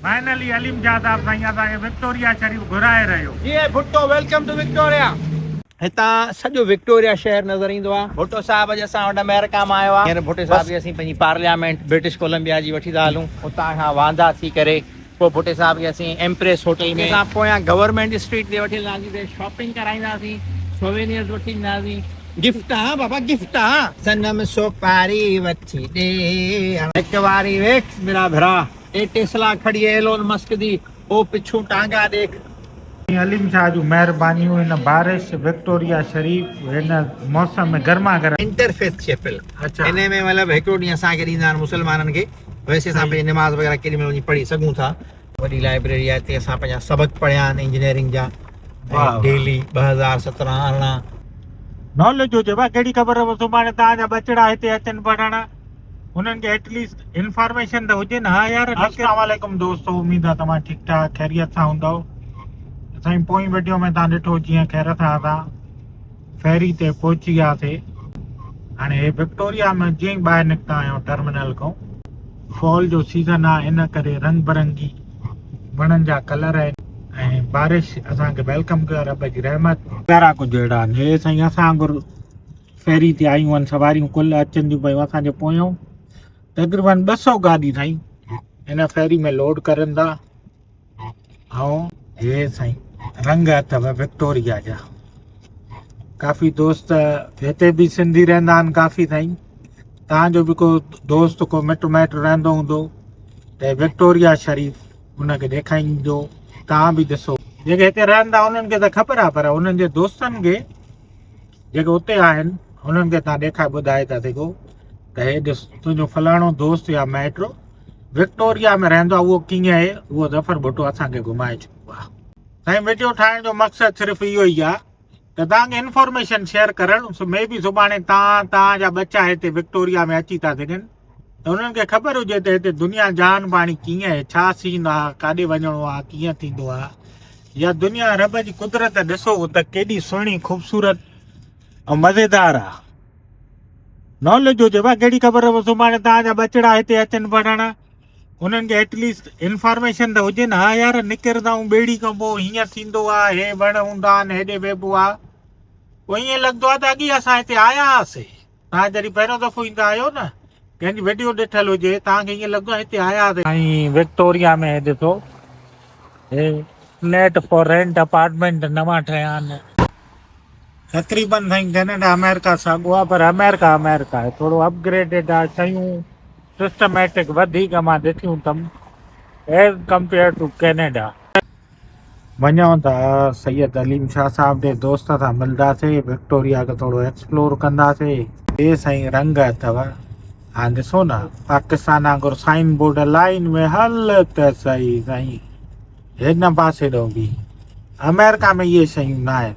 Finally عليم شاهه صاحب سائين اسان کي وڪٽوريا شريف گهرائي رهيو. جيئي ڀٽو welcome two Victoria. هتان سڄو وڪٽوريا شهر نظر ايندو آ. ڀٽو صاحب اڄ اسان وٽ آمريڪا مان آيو آ. هينئر ڀٽي صاحب کي اسين پنهنجي پارليامينٽ برٽش ڪولمبيا جي وٺي ٿا هلون. اتان کان واندا ٿي ڪري پوء ڀٽي صاحب کي اسين ايمپريس هوٽل ۾. اسان پويان گورنمينٽ اسٽريٽ تي وٺي هلنداسين اتي شاپنگ ڪرائينداسين، سووينيئرز وٺي ڏينداسين. گفٽ آ بابا گفٽ آ. صنم سوپاري وٺي ڏي. هڪ واري ويٺ ميرا ڀرا. اي Tesla Khari Elon Musk the او پڇون ٽانگا ڏيک. سائين عليم شاهه جون مهربانيون هن بارش وڪٽوريا شريف هن موسم ۾ گرما گرم. انٽرفيٿ چيپل انهي ۾ مطلب هڪڙو ڏينهن اسان کي ڏيندا آهن مسلمانن کي ويسي اسان پنهنجي نماز وغيره ڪيڏي مهل وڃي پڙهي سگهون ٿا. وڏي لائبريري آهي اتي اسان پنهنجا سبق پڙهيا آهن انجنيئرنگ جا ڊيلي 2017 18. ناليج هجي ڀا ڪهڙي خبر سڀاڻي توهان جا ٻچڙا هتي اچن پڙهڻ. انهن کي ايٽليسٽ انفارميشن ته هجي نه ها يار. السلام عليڪم دوستو اميد آ توهان ٺيڪ ٺاڪ خيريت سان هوندؤ سائين پوئين وڊيو ۾ توهان ڏٺو جيئن خير سان اسان فيري تي پهچي وياسي هاڻي هي وڪٽوريا ۾ جيئن ئي ٻاهر نڪتا آهيون ٽرمينل کان فال جو سيزن آ ان ڪري رنگ برنگي وڻن جا ڪلر آهن ۽ بارش اسان کي welcome ڪيو رب جي رحمت پيارا ڪجهه اهڙا آهن هي سائين اسان وانگر فيري تي آيون آهن سواريون ڪل اچن ٿيون پيون اسان جي پويون تقريبن ٻه سو گاڏي سائين هن فيري ۾ لوڊ ڪرن ٿا ۽ هي سائين رنگ اٿو وڪٽوريا جا ڪافي دوست هتي به سنڌي رهندا آهن ڪافي سائين تان جو به ڪو دوست ڪو مٽ مائٽ رهندو هوندو ته وڪٽوريا شريف ان کي ڏيکائيندو تان به ڏسو جيڪي هتي رهندا انهن کي ته خبر آهي پر انهن جي دوستن کي جيڪي اتي آهن انهن کي توهان ڏيکاري ٻڌائي ٿا سگهو ته هي ڏس تنهنجو فلاڻو دوست يا مائٽ وڪٽوريا ۾ رهندو آهي اهو ڪيئن آهي اهو ظفر ڀٽو اسان کي گهمائي چڪو آهي. سائين وڊيو ٺاهڻ جو مقصد صرف اهو ئي آهي ته توهان کي انفارميشن شيئر ڪرڻ مي بي سڀاڻي توهان توهان جا ٻچا هتي وڪٽوريا ۾ اچي ٿا سگهن ته انهن کي خبر هجي ته هتي دنيا جهان پاڻي ڪيئن آهي ڇا سين آهي ڪاڏي وڃڻو آهي ڪيئن ٿيندو آهي يا دنيا رب جي قدرت ڏسو ته ڪيڏي سهڻي خوبصورت ۽ مزيدار آ ناليج هجي ڀا ڪهڙي خبر سڀاڻي توهان جا ٻچڙا هتي اچن پڙهڻ انهن کي ايٽليسٽ انفارميشن ته هجي نه ها يار نڪرندا آهيون ٻيڙي کان پوء هيئن ٿيندو آ هي وڻ هوندا آهن هيڏي ويبو آ پوء ائين لڳندو آ ته اڳي اسان هتي آيا هئاسي توهان جڏهن پهريون دفعو ايندا آهيو نه ڪنهن جي وڊيو ڏٺل هجي توهان کي ائين لڳندو آهي هتي آيا هئاسين. ۽ وڪٽوريا ۾ ڏسو هي فليٽ فار رينٽ اپارٽمينٽ نوان ٺهيا آهن. تقريبن سائين ڪينيڊا آمريڪا ساڳو آهي پر آمريڪا آمريڪا آهي ٿورو اپ گريڊيڊ آهي شيون سسٽميٽڪ وڌيڪ مان ڏٺيون اٿم ايز ڪمپيئر ٽو ڪينيڊا. وڃون ٿا سيد عليم شاهه صاحب جي دوست سان ملداسي وڪٽوريا کي ٿورو ايڪسپلور ڪنداسي. هي سائين رنگ اٿو هاڻ ڏسو نه پاڪستان وانگر سائن بورڊ لائن ۾ هل ته سهي سائين هن پاسي ڏو به آمريڪا ۾ اهي شيون نه آهن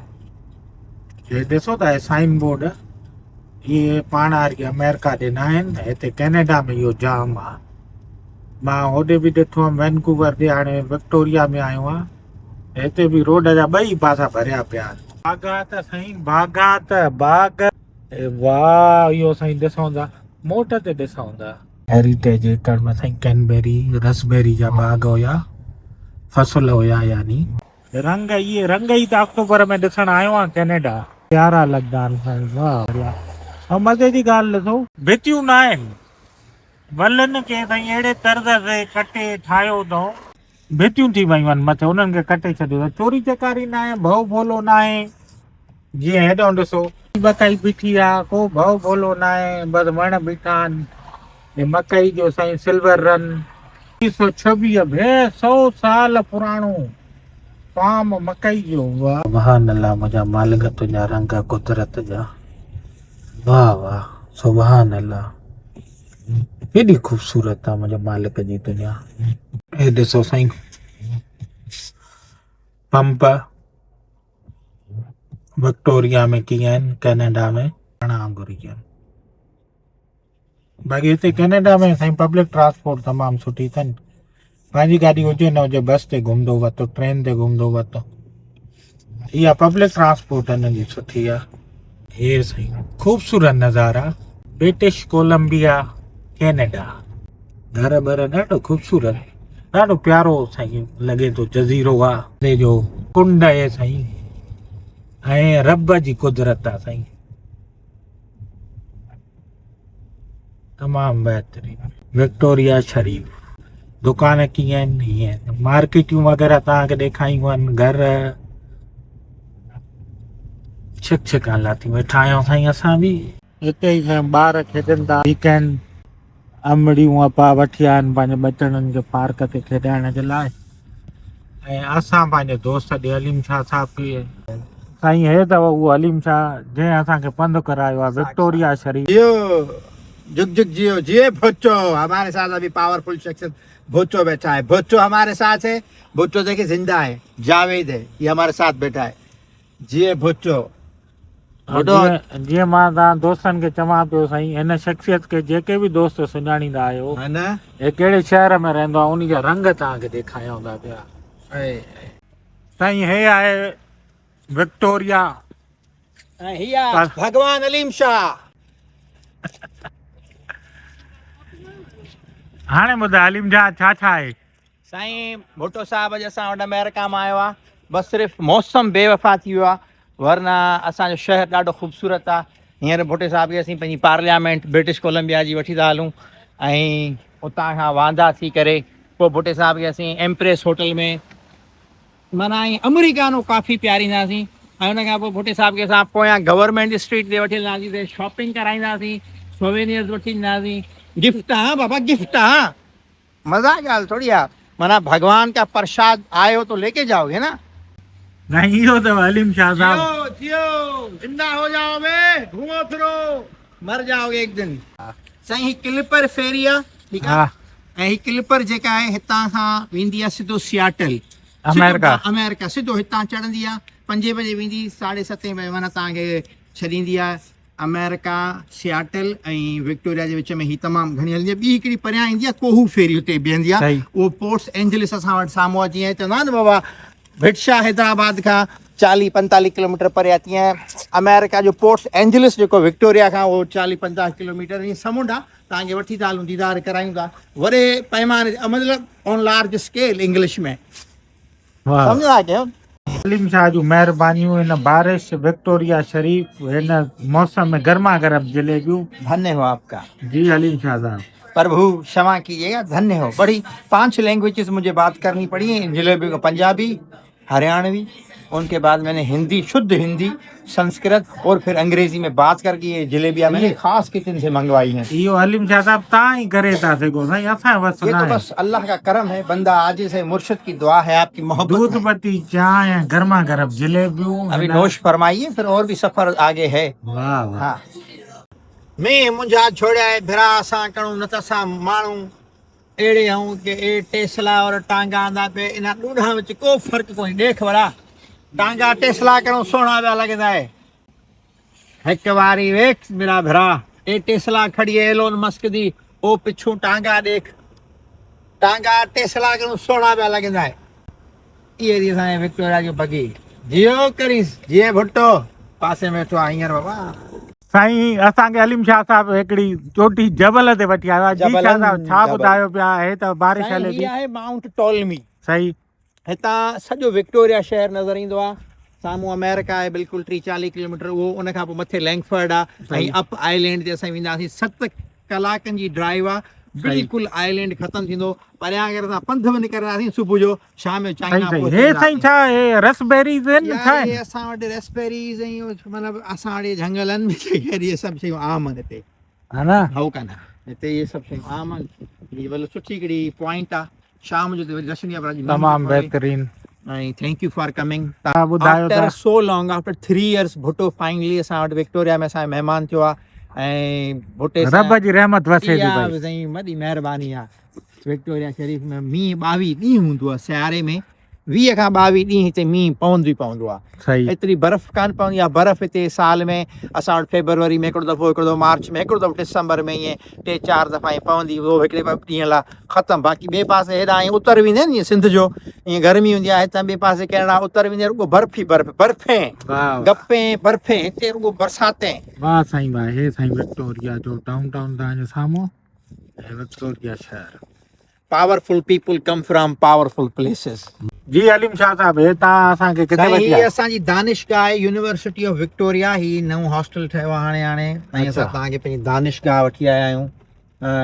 هي ڏسو ٿا هي سائن بورڊ اهي پاڻ واري آمريڪا ڏي نه آهن هتي ڪينيڊا ۾ اهو جام آهي مان هوڏي به ڏٺو هئم وينڪوور ڏي هاڻي وڪٽوريا ۾ آيو آهيان هتي به روڊ جا ٻئي پاسا ڀريا پيا آهن. باغات سائين باغات باغ. واھ اهو سائين ڏسون ٿا موٽ تي ڏسون ٿا. هيريٽيج ايڪڙ ۾ سائين ڪينبيري رسبيري جا باغ هيا فصل هيا يعني. رنگ اهي رنگ ئي ته آڪٽوبر ۾ ڏسڻ آيو آهيان ڪينيڊا. پيارا لڳندا آهن سائين واھ واھ ۽ مزي جي ڳالهه ڏسو. ڀتيون ناهن ولن کي سائين اهڙي طرز تي ڪٽي ٺاهيو اٿئون. ڀتيون ٿي ويون آهن مٿي انهن کي ڪٽي ڇڏيو اٿئون. چوري چڪاري ناهي، ڀؤ ڀولو ناهي. جيئن هيڏانهن ڏسو. مڪئي بيٺي آ، ڪو ڀؤ ڀولو ناهي، بس وڻ بيٺا آهن. هي مڪئي جو سائين سلور رن. 1926 ڀي سئو سال پراڻو فارم مڪئي جو. واهه. سبحان الله منهنجا مالڪ تنهنجا رنگ قدرت جا. واهه واهه سبحان الله. ڪيڏي خوبصورت آ منهنجي مالڪ جي دنيا. هي ڏسو سائين پمپ وڪٽوريا ۾ ڪيئن آهن ڪينيڊا ۾ پاڻ وانگر ئي آهن باقي هتي ڪينيڊا ۾ سائين پبلڪ ٽرانسپورٽ تمام سٺي اٿن پنهنجي گاڏي هجي نه هجي بس تي گهمندو وتو ٽرين تي گهمندو وتو اها پبلڪ ٽرانسپورٽ هنن جي سٺي آ. هي سائين خوبصورت نظارا برٽش ڪولمبيا ڪينيڊا گهر بر ڏاڍو خوبصورت. ڏاڍو پيارو سائين لڳي ٿو جزيرو آ هتي جو ڪنڊ آهي سائين ۽ رب جي قدرت آ سائين تمام بهترين وڪٽوريا شريف دڪان ڪيئن آهن هيئن مارڪيٽيون وغيره توهان کي ڏيکاريون آهن گهر ڇڪ ڇڪان لاٿي ويٺا آهيون سائين اسان به هتي ئي سائين ٻار کيڏن ٿا ويڪينڊ امڙيون ابا وٺي آيا آهن پنهنجي ٻچڙن کي پارڪ تي کيڏائڻ جي لاء ۽ اسان پنهنجي دوست ڏي عليم شاهه صاحب کي سائين هي اٿو اهو عليم شاهه جنهن اسان کي پنڌ ڪرايو آهي وڪٽوريا شريف. جيو جگ جگ جيو جيئي ڀٽو هماري ساٿ ابي پاورفل شخصيت ڀٽو بيٺا هي ڀٽو هماري ساٿ هي ڀٽو ديکي زنده هي جاويد هي يي هماري ساٿ بيٺا هي جيئي ڀٽو. جيئن مان توهان دوستن کي چوان پيو سائين هن شخصيت کي جيڪي به دوست سڃاڻيندا آهيو هي ڪهڙي شهر ۾ رهندو آهي ان جا رنگ توهان کي ڏيکاريان ٿا پيا. سائين هي آهي وڪٽوريا. ۽ هي آهي ڀڳوان عليم شاهه. هاڻي ٻڌاء عليم شاهه ڇا ڇا آهي؟ سائين ڀٽو صاحب اڄ اسان وٽ آمريڪا مان آيو آ بس صرف موسم بي وفا ٿي ويو آ ورنه اسان جو شهر ڏاڍو خوبصورت آ هينئر ڀٽي صاحب کي اسين پنهنجي پارليامينٽ برٽش ڪولمبيا جي وٺي ٿا هلون ۽ اتان کان واندا ٿي ڪري پوء ڀٽي صاحب کي اسين ايمپريس هوٽل ۾ معنيٰ ائين آمريڪانو ڪافي پيارينداسين ۽ ان کان پوء ڀٽي صاحب کي اسان پويان گورنمينٽ اسٽريٽ تي وٺي هلنداسين ته شاپنگ ڪرائينداسين سووينيئرز وٺي ڏينداسين گفٽ ها بابا گفٽ ها مزاق ڳالهه ٿوري آ معنيٰ ڀڳوان ڪا پرشاد آيو تو ليڪي جائو گي نا. سائين اهو اٿو حليم شاهه صاحب. جيو جيو زنده هو جائو بي گهومو ڦرو مر جائو گي ايڪ دن. سائين هي ڪلپر فيري آ ٺيڪ آ ۽ هي ڪلپر جيڪا آهي هتان کان ويندي آ سڌو سياٽل آمريڪا آمريڪا سڌو هتان چڙهندي آ پنجين بجي ويندي ساڍي ستين بجي معنيٰ توهان کي ڇڏيندي آ آمريڪا، سياٽل ۽ وڪٽوريا جي وچ ۾ هي تمام گهڻي هلندي آهي. ٻي هڪڙي پريان ايندي آهي ڪوهو فيري اتي بيهندي آهي. اهو پورٽس اينجلس اسان وٽ سامهون آهي جيئن چوندا آهن نه بابا ڀٽ شاهه حيدرآباد کان چاليهه پنتاليهه ڪلوميٽر پري آهي تيئن آمريڪا جو پورٽس اينجلس جيڪو وڪٽوريا کان اهو چاليهه پنجاهه ڪلوميٽر ائين سمنڊ آهي توهان کي وٺي ٿا هلون ديدار ڪرايون ٿا وڏي پيماني تي مطلب آن لارج اسڪيل انگلش ۾ سمجهندا ڪيو. سليم شاهه جون مهربانيون هن بارش وڪٽوريا شريف هن موسم ۾ گرما گرم جليبيون. ڌنيه هو آپ ڪا. جي عليم شاهه صاحب. پرڀو شما ڪيجيگا ڌنيه هو بڙي پانچ لينگويجز مجھي بات ڪرني پڙي ان جليبي ڪو پنجابي هرياڻوي ان ڪي بعد مين ني هندي شڌ هندي سنسڪرت اور پھر انگريزي ۾ بات ڪر ڪي يي جليبيا مين ني خاص ڪچن سي منگوائي هين. اهو عليم شاهه صاحب تان ئي ڪري ٿا سگهو سائين اسان جو وس يي تو ناهي. بس الله ڪا ڪرم هي بنده عاجز هي مرشد ڪي دعا هي آپ ڪي محبت دودھ هي. پتي چانهه ۽ گرما گرم جليبيون ابي هن. نوش فرمائيي پھر اور بي سفر آگي هي. واه واه. ها مينهن منهنجا ڇوڙيا اي ڀرا اسان ڪڻون نه ته اسان ماڻهو اهڙي آهون ڪي اي ٽيسلا اور ٽانگا آندا پي انهن ڏوڏهان وچ ڪو فرق ڪونهي ڏيک ورا ٽانگا ٽيسلا ڪڻون سهڻا پيا لڳندا اي هڪ واري ويک ميرا ڀرا اي Tesla Khari Elon Musk the او پڇون ٽانگا ڏيک ٽانگا ٽيسلا ڪڻون سهڻا پيا لڳندا اي اهي ري اسان جي وڪٽوريا جو بگي جيو ڪريس جيئي ڀٽو پاسي ۾ ويٺو آ هينئر بابا. سائين اسان کي عليم شاهه صاحب هڪڙي چوٽي جبل تي وٺي آيو آهي جي شاهه صاحب ڇا ٻڌايو پيا هي ته بارش هلي ٿي. سائين هي آهي مائونٽ ٽولمي. صحيح. هتان سڄو وڪٽوريا شهر نظر ايندو آهي سامهون آمريڪا آهي بلڪل ٽي چاليهه ڪلوميٽر اهو ان کان پوء مٿي لينگفرڊ آهي ۽ اپ آئلينڊ تي اسان وينداسين 7 ڪلاڪن جي ڊرائيو آ بلڪل آئلينڊ ختم ٿيندو پريان اگر اسان پنڌ به نڪرنداسين صبح جو شام جو چائنا پهچي هي سائين ڇا هي رس بيريز آهن ڇا آهن هي اسان وٽ رس بيريز ۽ مطلب اسان وٽ جهنگلن ۾ اهي سڀ شيون عام آهن هتي ها نه هو ڪانه هتي اهي سڀ شيون عام آهن هي مطلب سٺي هڪڙي پوائنٽ آ شام جو وري رشني آ تمام بهترين ۽ thank you for coming تها ٻڌايو after so long after 3 years Bhutto finally اسان وٽ وڪٽوريا ۾ اسان جو مهمان ٿيو آ ۽ ڀٽي رب جي رحمت وسي ٿي پئي سائين وڏي مهرباني آ وڪٽوريا شريف ۾ مينهن 22 ڏينهن هوندو آ سياري ۾ 20 کان 22 ڏينهن هتي مينهن پوندو ئي پوندو آ ايتري برف ڪانه پوندي آ برف هتي سال ۾ اسان وٽ فيبروري ۾ هڪڙو دفعو هڪڙو دفعو مارچ ۾ هڪڙو دفعو ڊسمبر ۾ ائين ٽي چار دفعا ائين پوندي اهو هڪڙي ٻه ڏينهن لاء ختم باقي ٻئي پاسي هيڏانهن ائين اتر ويندي آهي جيئن سنڌ جو ائين گرمي هوندي آهي هتان ٻئي پاسي ڪينيڊا اتر ويندي رڳو برف ئي برف برفين گپين برفين هتي رڳو برساتين. واھ سائين واھ هي سائين وڪٽوريا جو ڊائون ٽائون توهان جي سامهون ۽ وڪٽوريا شهر. Powerful people come from powerful places. جي عليم شاهه صاحب هي توهان اسان کي ڪٿي سائين وٺي هي آيا؟ اسان جي دانشگاهه آهي يونيورسٽي آف وڪٽوريا هي نئون هاسٽل ٺهيو آهي هاڻي هاڻي ۽ اسان توهان کي پنهنجي دانشگاهه وٺي آيا آهيون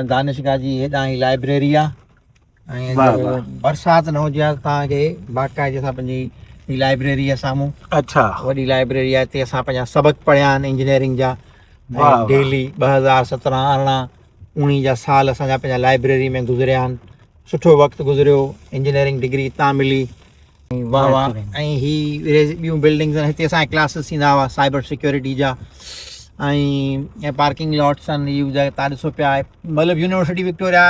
دانشگاهه جي هيڏانهن هي لائبريري آهي ۽ برسات نه هجي ها توهان کي باقاعدي اسان پنهنجي هي لائبريري آهي سامهون اڇا وڏي لائبريري آهي هتي اسان پنهنجا سبق پڙهيا آهن انجنيئرنگ جا ڊيلي 2017 18 اوڻيهه جا سال اسان جا پنهنجا لائبريري ۾ گذريا آهن سٺو وقت گذريو انجنيئرنگ ڊگري هتان ملي واهه واهه ۽ هي ٻيون بلڊنگز آهن هتي اسان جا ڪلاسز ٿيندا هئا سائبر سيڪيورٽي جا ۽ پارڪنگ لاٽس آهن هي جڳهه تان ڏسو پيا مطلب يونيورسٽي وڪٽوريا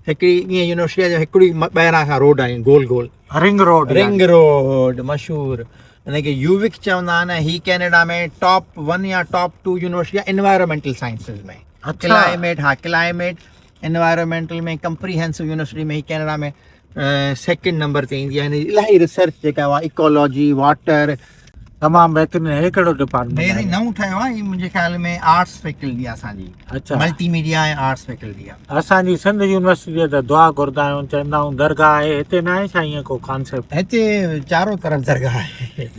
هڪڙي ائين يونيورسٽي جو هڪڙي ٻاهران کان روڊ آهي گول گول رنگ روڊ رنگ روڊ مشهور ان کي يووڪ چوندا آهن هي ڪينيڊا ۾ ٽاپ 1 يا ٽاپ 2 يونيورسٽي آهي انوائرمينٽل سائنسز ۾ ڪلائميٽ ها ڪلائميٽ انوائرمينٽل ۾ ڪمپريهنسو يونيورسٽي ۾ هي ڪينيڊا ۾ سيڪنڊ نمبر تي ايندي آهي الاهي ريسرچ جيڪا اها ايڪولوجي واٽر تمام بهترين هي ڪهڙو ڊپارٽمينٽ هي سائين نئون ٺهيو آهي هي منهنجي خيال ۾ آرٽس فيڪلٽي آهي اسان جي اڇا ملٽي ميڊيا ۽ آرٽس فيڪلٽي آهي اسان جي سنڌ يونيورسٽي جي ته دعا گهرندا آهيون چوندا آهيون درگاهه آهي هتي ناهي ڇا ائين ڪو ڪانسيپٽ هتي چارو طرف درگاهه آهي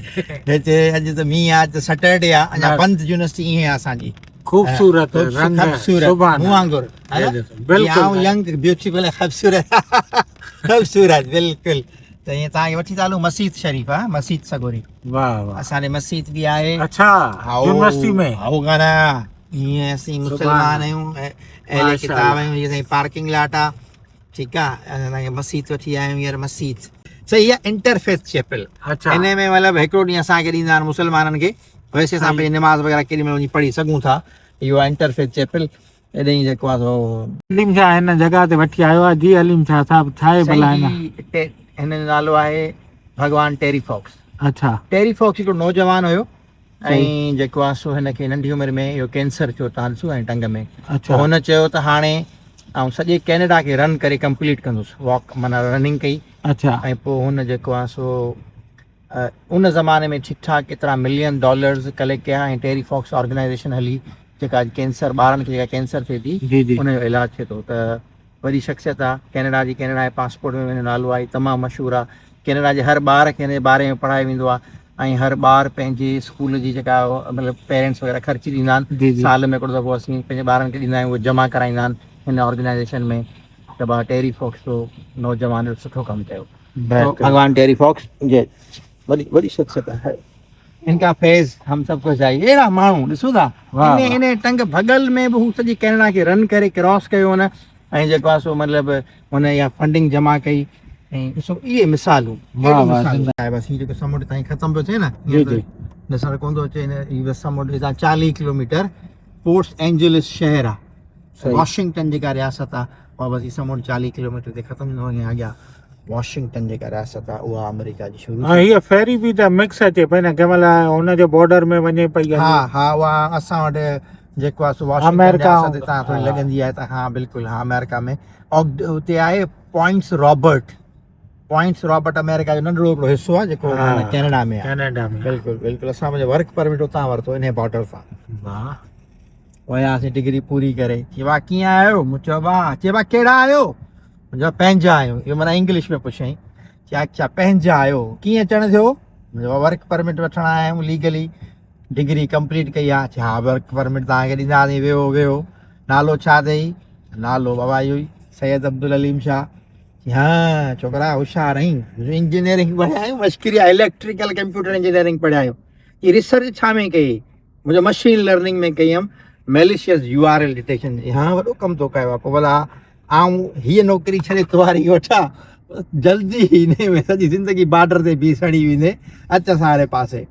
هتي اڄ ته مينهن آهي اڄ ته سيٽرڊي آهي اڃا بند يونيورسٽي ائين آهي اسان جي خوبصورت رنگ خوبصورت مون وانگر بلڪل ينگ بيوٽيفل خوبصورت خوبصورت بلڪل ته ائين توهان کي وٺي ٿا هلون مسيت شريف ها مسيت سڳوري واهه واهه اسان جي مسيت به آهي اڇا يونيورسٽي ۾ هائو گانا ائين اسين مسلمان آهيون اهل ڪتاب آهيون هي سائين پارڪنگ لاٽ آ ٺيڪ آ اسان توهان کي مسيت وٺي آيا آهيون يار مسيت صحيح آ انٽرفيٿ چيپل اڇا ان ۾ مطلب هڪڙو ڏينهن اسان کي ڏيندا آهن مسلمانن کي ويسي اسان پنهنجي نماز وغيره ڪيڏي مهل وڃي پڙهي سگهون ٿا اهو آ انٽرفيٿ چيپل ايڏي ئي جيڪو آ سو. عليم شاهه هن جڳهه تي وٺي آيو آ جي عليم شاهه صاحب ڇا آهي ڀلا هن. سائين هن جو نالو آهي ڀڳوان ٽيري فاڪس. اڇا. ٽيري فاڪس هڪڙو نوجوان هيو ۽ جيڪو آ سو هن کي ننڍي عمر ۾ اهو ڪينسر ٿيو ٽانسو ۽ ٽنگ ۾. اڇا. هن چيو ته هاڻي آئون سڄي ڪينيڊا کي رن ڪري ڪمپليٽ ڪندس واڪ معنيٰ رننگ ڪئي. اڇا. ۽ پوء هن جيڪو آ سو ان زماني ۾ ٺيڪ ٺاڪ ايترا ملين ڊالرز ڪليڪٽ ڪيا ۽ ٽيري فاڪس آرگنائيزيشن هلي جيڪا اڄ ڪينسر ٻارن کي جيڪا ڪينسر ٿئي ٿي جي جي ان جو علاج ٿئي ٿو ته وڏي شخصيت آ ڪينيڊا جي ڪينيڊا جي پاسپورٽ ۾ به هن جو نالو آهي تمام مشهور آ ڪينيڊا جي هر ٻار کي هن جي باري ۾ پڙهايو ويندو آ ۽ هر ٻار پنهنجي اسڪول جي جيڪا مطلب پيرنٽس وغيره خرچي ڏيندا آهن جي جي سال ۾ هڪڙو دفعو اسين پنهنجي ٻارن کي ڏيندا آهيون اهي جمع ڪرائيندا آهن هن آرگنائيزيشن ۾ ته ڀا ٽيري فاڪس جو نوجوان سٺو ڪم ڪيو ڀڳوان ٽيري فاڪس جي وڏي وڏي شخصيت آهي ان کا فيض هم سب کو چاهيي اهڙا ماڻهو ڏسو ٿا ان ان ٽنگ ڀڳل ۾ به هو سڄي ڪينيڊا کي رن ڪري ڪراس ڪيو هن ۽ جيڪو آهي سو مطلب هن اها فنڊنگ جمع ڪئي ۽ ڏسو اهي مثالون واهه واهه بس هي جيڪو سمنڊ تائين ختم پيو ٿئي نه جي جي ڏسڻ ڪونه ٿو اچي هي سمنڊ هتان 40 ڪلوميٽر پورٽ اينجلس شهر آهي واشنگٽن جيڪا رياست آهي اها بس هي سمنڊ 40 ڪلوميٽر تي ختم ٿيندو وڃي اڳيان واشنگٽن جيڪا رياست آهي اها آمريڪا جي شروع ها هي فيري به ته مڪس اچي پئي نه ڪنهن مهل هن جو بارڊر ۾ وڃي پئي ها ها اها اسان وٽ جيڪو آهي سو واشنگٽن رياست هتان ٿوري لڳندي آهي ته ها بلڪل ها آمريڪا ۾ اتي آهي پوائنٽس رابرٽ پوائنٽس رابرٽ آمريڪا جو ننڍڙو هڪڙو حصو آهي جيڪو ڪينيڊا ۾ آهي ڪينيڊا ۾ بلڪل بلڪل اسان پنهنجو ورڪ پرمٽ اتان ورتو انهي بارڊر سان واهه وياسين ڊگري پوري ڪري چي وا ڪيئن آيا آهيو مون چيو وا چي وا ڪهڙا آهيو مون چيو پنهنجا آهيون اهو معنيٰ انگلش ۾ پڇيائين چي اڇا پنهنجا آهيو ڪيئن اچڻ ٿيو مون چيو ورڪ پرمٽ وٺڻ آيا آهيون ليگلي ڊگري ڪمپليٽ ڪئي آهي چي ها ورڪ پرمٽ توهان کي ڏينداسين ويهو ويهو نالو ڇا اٿئي نالو بابا اهو ئي سيد عبدالعليم شاهه چي ها ڇوڪرا هوشيار آهين انجنيئرنگ پڙهيا آهيون مشڪري آهي اليڪٽريڪل ڪمپيوٽر انجنيئرنگ پڙهيا آهيون چي ريسرچ ڇا ۾ ڪئي منهنجو مشين لرننگ ۾ ڪئي هيم ميليشيس يو آر ايل ڊيٽيڪشن ها وڏو ڪم تو ڪيو آهي پوء ڀلا آئون هيء نوڪري ڇڏي تواري وٺان جلدي هن ۾ سڄي زندگي بارڊر تي بيهي سڙي ويندي اچ اسان واري پاسي.